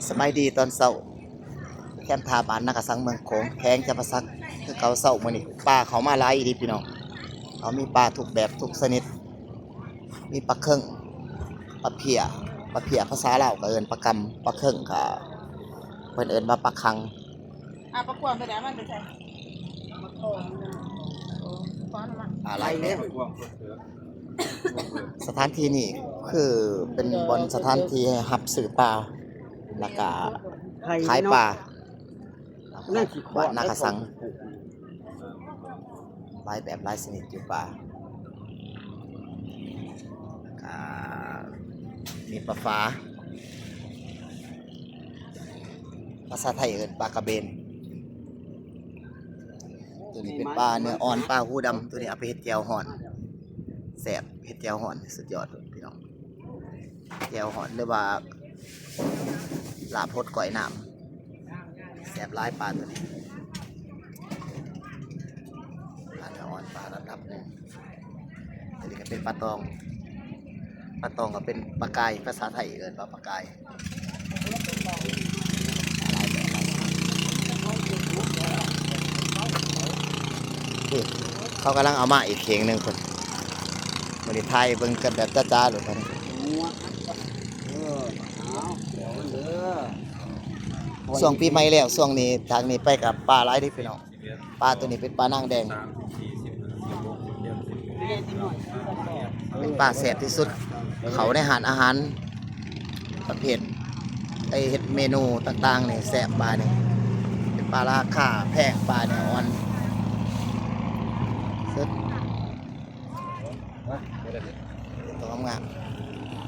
ສະບາຍດີຕອນເຊົ້າ ແຄມທ່າບ້ານນາກະສັງ ເມືອງໂຂງ ແຂວງຈຳປາສັກ ຄືເກົ່າ. ເຊົ້າມື້ນີ້ປາເຂົ້າມາຫຼາຍອີ່ຫຼີພີ່ນ້ອງ. ເຮົາມີປາທຸກແບບທຸກຊະນິດ ມີປາເຄິງ ປາເພຍ ປາເພຍພາສາລາວກໍເອີ້ນປາກຳ ປາເຄິງກໍເພິ່ນເອີ້ນວ່າປາຄັງ. ອ່າ ປາກວາງໄປໄດ້ ມັນໄປໃສ? ປາຫຼາຍແຮງ. ສະຖານທີ່ນີ້ຄືເປັນບ່ອນສະຖານທີ່ໃຫ້ຮັບຊື້ປາ ແລ້ວກະຂາຍປາ ບ້ານນາກະສັງ. ຫຼາຍແບບຫຼາຍຊະນິດຢູ່ປາ ອ່າ ມີປາຝາ ພາສາໄທເອີ້ນປາກະເບນ. ໂຕນີ້ເປັນປາເນື້ອອ່ອນ ປາຫູດຳ. ໂຕນີ້ເອົາໄປເຮັດແຈ່ວຮ້ອນ ແຊບ ເຮັດແຈ່ວຮ້ອນສຸດຍອດໂລດພີ່ນ້ອງ. ແຈ່ວຮ້ອນ ຫຼືວ່າລາບຫົດກ້ອຍນ້ຳ ແຊບຫຼາຍປາໂຕນີ້. ປາເນື້ອອ່ອນ ປາລຳດັບໜຶ່ງ. ໂຕນີ້ກໍເປັນປາຕອງ ປາຕອງກໍເປັນປາກາຍ ພາສາໄທເອີ້ນວ່າປາກາຍ. ນີ້ ເຂົາກຳລັງເອົາມາອີກເຂ່ງໜຶ່ງພຸ້ນ. ມື້ນີ້ຖ່າຍເບິ່ງກັນແບບຈ້າໆໂລດບັດນີ້. ຊ່ວງປີໃໝ່ແລ້ວ ຊ່ວງນີ້ ຈາກນີ້ໄປກໍປາຫຼາຍເດ້ພີ່ນ້ອງ. ປາໂຕນີ້ເປັນປານາງແດງ ເປັນປາແຊບທີ່ສຸດ. ເຂົ້າໃນຮ້ານອາຫານປະເພດ ໄອ້ເຮັດເມນູຕ່າງໆນີ້ແຊບ. ປານີ້ເປັນປາລາຄາແພງ ປາເນື້ອອ່ອນສຸດ. ໂຕງາມ